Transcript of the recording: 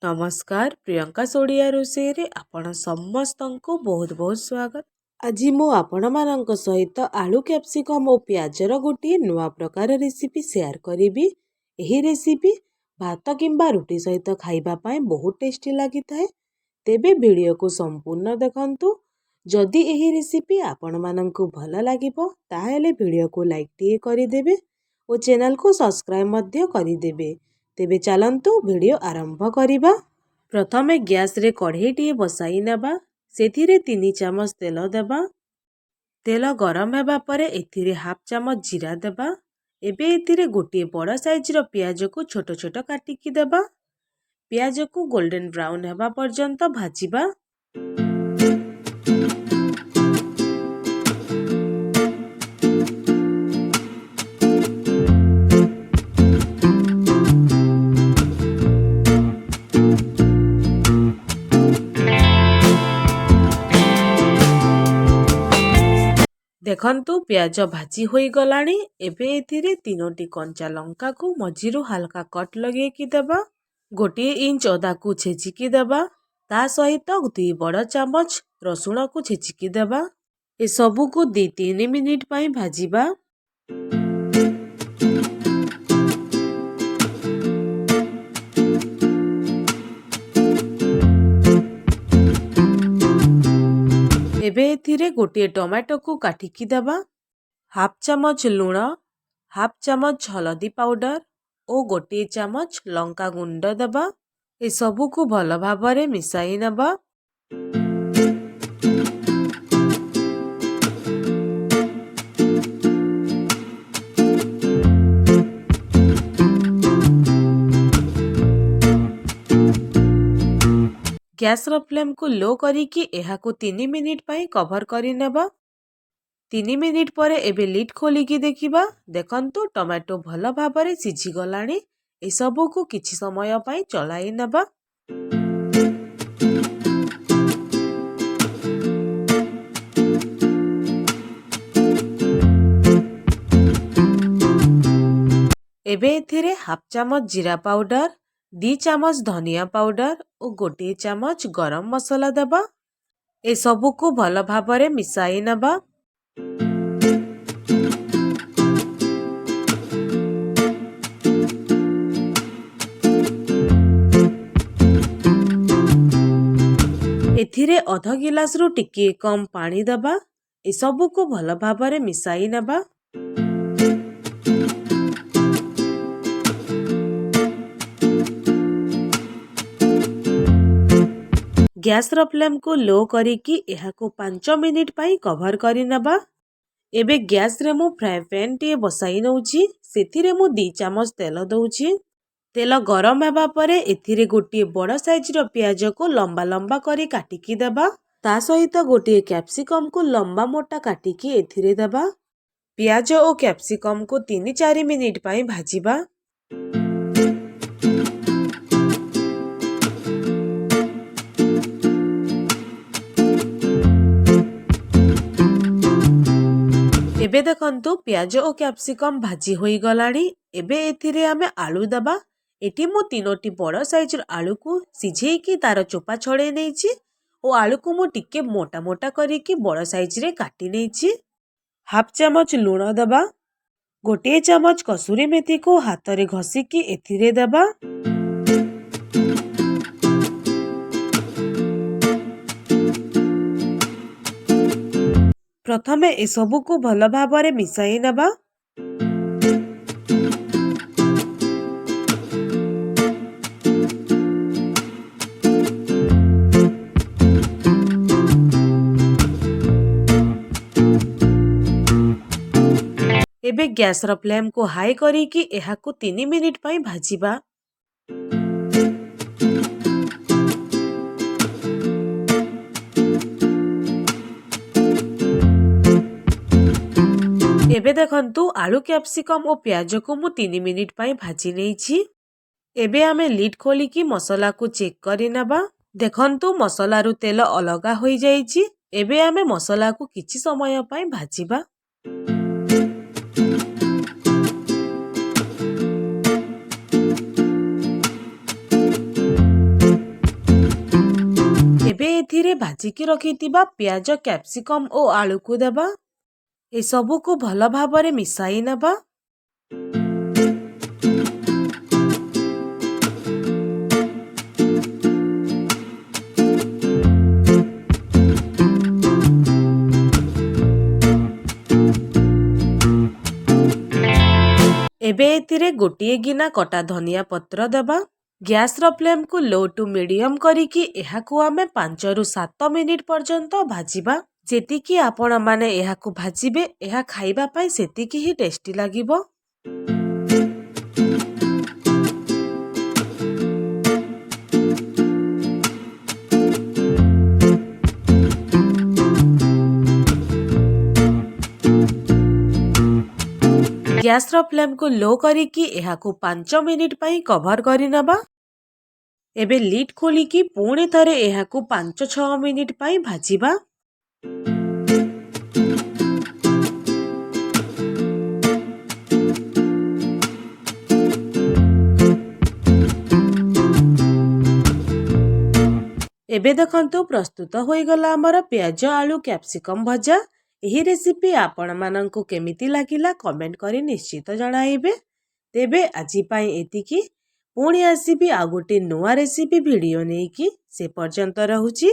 ନମସ୍କାର, ପ୍ରିୟଙ୍କା ଓଡ଼ିଆ ରୋଷେଇରେ ଆପଣ ସମସ୍ତଙ୍କୁ ବହୁତ ବହୁତ ସ୍ୱାଗତ। ଆଜି ମୁଁ ଆପଣମାନଙ୍କ ସହିତ ଆଳୁ, କ୍ୟାପ୍ସିକମ୍ ଓ ପିଆଜର ଗୋଟିଏ ନୂଆ ପ୍ରକାର ରେସିପି ସେୟାର କରିବି। ଏହି ରେସିପି ଭାତ କିମ୍ବା ରୁଟି ସହିତ ଖାଇବା ପାଇଁ ବହୁତ ଟେଷ୍ଟି ଲାଗିଥାଏ। ତେବେ ଭିଡ଼ିଓକୁ ସମ୍ପୂର୍ଣ୍ଣ ଦେଖନ୍ତୁ। ଯଦି ଏହି ରେସିପି ଆପଣମାନଙ୍କୁ ଭଲ ଲାଗିବ, ତାହେଲେ ଭିଡ଼ିଓକୁ ଲାଇକ୍ ଟିଏ କରିଦେବେ ଓ ଚ୍ୟାନେଲକୁ ସବସ୍କ୍ରାଇବ୍ ମଧ୍ୟ କରିଦେବେ। ତେବେ ଚାଲନ୍ତୁ, ଭିଡ଼ିଓ ଆରମ୍ଭ କରିବା। ପ୍ରଥମେ ଗ୍ୟାସରେ କଢ଼େଇଟିଏ ବସାଇ ନେବା। ସେଥିରେ 3 ଚାମଚ ତେଲ ଦେବା। ତେଲ ଗରମ ହେବା ପରେ ଏଥିରେ ହାଫ୍ ଚାମଚ ଜିରା ଦେବା। ଏବେ ଏଥିରେ ଗୋଟିଏ ବଡ଼ ସାଇଜ୍ର ପିଆଜକୁ ଛୋଟ ଛୋଟ କାଟିକି ଦେବା। ପିଆଜକୁ ଗୋଲ୍ଡେନ୍ ବ୍ରାଉନ୍ ହେବା ପର୍ଯ୍ୟନ୍ତ ଭାଜିବା। ଦେଖନ୍ତୁ, ପିଆଜ ଭାଜି ହୋଇଗଲାଣି। ଏବେ ଏଥିରେ ତିନୋଟି କଞ୍ଚା ଲଙ୍କାକୁ ମଝିରୁ ହାଲକା କଟ୍ ଲଗେଇକି ଦେବା। 1 ଇଞ୍ଚ ଅଦାକୁ ଛେଚିକି ଦେବା। ତା ସହିତ 2 ବଡ଼ ଚାମଚ ରସୁଣକୁ ଛେଚିକି ଦେବା। ଏସବୁକୁ 2-3 ମିନିଟ୍ ପାଇଁ ଭାଜିବା। ଏବେ ଏଥିରେ ଗୋଟିଏ ଟମାଟୋକୁ କାଟିକି ଦେବା। ହାଫ୍ ଚାମଚ ଲୁଣ, ହାଫ୍ ଚାମଚ ହଳଦୀ ପାଉଡ଼ର ଓ 1 ଚାମଚ ଲଙ୍କା ଗୁଣ୍ଡ ଦେବା। ଏସବୁକୁ ଭଲ ଭାବରେ ମିଶାଇ ନେବା। ଗ୍ୟାସ୍ର ଫ୍ଲେମ୍କୁ ଲୋ କରିକି ଏହାକୁ 3 ମିନିଟ୍ ପାଇଁ କଭର୍ କରିନେବା। 3 ମିନିଟ୍ ପରେ ଏବେ ଲିଡ୍ ଖୋଲିକି ଦେଖିବା। ଦେଖନ୍ତୁ, ଟମାଟୋ ଭଲ ଭାବରେ ସିଝିଗଲାଣି। ଏସବୁକୁ କିଛି ସମୟ ପାଇଁ ଚଳାଇ ନେବା। ଏବେ ଏଥିରେ ହାଫ୍ ଚାମଚ ଜିରା ପାଉଡ଼ର, 2 ଚାମଚ ଧନିଆ ପାଉଡ଼ର ଓ 1 ଚାମଚ ଗରମ ମସଲା ଦେବା। ଏସବୁକୁ ଭଲ ଭାବରେ ମିଶାଇ ନେବା। ଏଥିରେ ଅଧ ଗିଲାସରୁ ଟିକିଏ କମ୍ ପାଣି ଦେବା। ଏସବୁକୁ ଭଲ ଭାବରେ ମିଶାଇ ନେବା। ଗ୍ୟାସ୍ର ଫ୍ଲେମ୍କୁ ଲୋ କରିକି ଏହାକୁ 5 ମିନିଟ୍ ପାଇଁ କଭର୍ କରିନେବା। ଏବେ ଗ୍ୟାସ୍ରେ ମୁଁ ଫ୍ରାଏ ପ୍ୟାନ୍ଟିଏ ବସାଇ ନେଉଛି। ସେଥିରେ ମୁଁ 2 ଚାମଚ ତେଲ ଦେଉଛି। ତେଲ ଗରମ ହେବା ପରେ ଏଥିରେ ଗୋଟିଏ ବଡ଼ ସାଇଜ୍ର ପିଆଜକୁ ଲମ୍ବା ଲମ୍ବା କରି କାଟିକି ଦେବା। ତା ସହିତ ଗୋଟିଏ କ୍ୟାପ୍ସିକମ୍କୁ ଲମ୍ବା ମୋଟା କାଟିକି ଏଥିରେ ଦେବା। ପିଆଜ ଓ କ୍ୟାପ୍ସିକମ୍କୁ 3-4 ମିନିଟ୍ ପାଇଁ ଭାଜିବା। ଏବେ ଦେଖନ୍ତୁ, ପିଆଜ ଓ କ୍ୟାପ୍ସିକମ୍ ଭାଜି ହୋଇଗଲାଣି। ଏବେ ଏଥିରେ ଆମେ ଆଳୁ ଦେବା। ଏଠି ମୁଁ ତିନୋଟି ବଡ଼ ସାଇଜ୍ର ଆଳୁକୁ ସିଝେଇକି ତାର ଚୋପା ଛଡ଼େଇ ନେଇଛି ଓ ଆଳୁକୁ ମୁଁ ଟିକେ ମୋଟା ମୋଟା କରିକି ବଡ଼ ସାଇଜ୍ରେ କାଟି ନେଇଛି। ହାଫ୍ ଚାମଚ ଲୁଣ ଦେବା। 1 ଚାମଚ କସୁରୀ ମେଥିକୁ ହାତରେ ଘଷିକି ଏଥିରେ ଦେବା। ପ୍ରଥମେ ଏସବୁକୁ ଭଲ ଭାବରେ ମିଶାଇ ନେବା। ଏବେ ଗ୍ୟାସର ଫ୍ଲେମ୍କୁ ହାଇ କରିକି ଏହାକୁ 3 ମିନିଟ୍ ପାଇଁ ଭାଜିବା। ଏବେ ଦେଖନ୍ତୁ, ଆଳୁ, କ୍ୟାପ୍ସିକମ୍ ଓ ପିଆଜକୁ ମୁଁ 3 ମିନିଟ୍ ପାଇଁ ଭାଜି ନେଇଛି। ଏବେ ଆମେ ଲିଡ୍ ଖୋଲିକି ମସଲାକୁ ଚେକ୍ କରିନେବା। ଦେଖନ୍ତୁ, ମସଲାରୁ ତେଲ ଅଲଗା ହୋଇଯାଇଛି। ଏବେ ଆମେ ମସଲାକୁ କିଛି ସମୟ ପାଇଁ ଭାଜିବା। ଏଥିରେ ଭାଜିକି ରଖିଥିବା ପିଆଜ, କ୍ୟାପ୍ସିକମ୍ ଓ ଆଳୁକୁ ଦେବା। ଏସବୁକୁ ଭଲ ଭାବରେ ମିଶାଇ ନେବା। ଏବେ ଏଥିରେ ଗୋଟିଏ ଗିନା କଟା ଧନିଆ ପତ୍ର ଦେବା। ଗ୍ୟାସ୍ର ଫ୍ଲେମ୍କୁ ଲୋ ଟୁ ମିଡ଼ିୟମ୍ କରିକି ଏହାକୁ ଆମେ 5ରୁ 7 ମିନିଟ୍ ପର୍ଯ୍ୟନ୍ତ ଭାଜିବା। ଯେତିକି ଆପଣମାନେ ଏହାକୁ ଭାଜିବେ, ଏହା ଖାଇବା ପାଇଁ ସେତିକି ହିଁ ଟେଷ୍ଟି ଲାଗିବ। ଗ୍ୟାସ୍ର ଫ୍ଲେମ୍କୁ ଲୋ କରିକି ଏହାକୁ 5 ମିନିଟ୍ ପାଇଁ କଭର୍ କରିନେବା। ଏବେ ଲିଡ୍ ଖୋଲିକି ପୁଣି ଥରେ ଏହାକୁ 5-6 ମିନିଟ୍ ପାଇଁ ଭାଜିବା। ଏବେ ଦେଖନ୍ତୁ, ପ୍ରସ୍ତୁତ ହୋଇଗଲା ଆମର ପିଆଜ, ଆଳୁ, କ୍ୟାପ୍ସିକମ୍ ଭଜା। ଏହି ରେସିପି ଆପଣମାନଙ୍କୁ କେମିତି ଲାଗିଲା, କମେଣ୍ଟ କରି ନିଶ୍ଚିତ ଜଣାଇବେ। ତେବେ ଆଜି ପାଇଁ ଏତିକି। ପୁଣି ଆସିବି ଆଉ ଗୋଟେ ନୂଆ ରେସିପି ଭିଡ଼ିଓ ନେଇକି। ସେ ପର୍ଯ୍ୟନ୍ତ ରହୁଛି।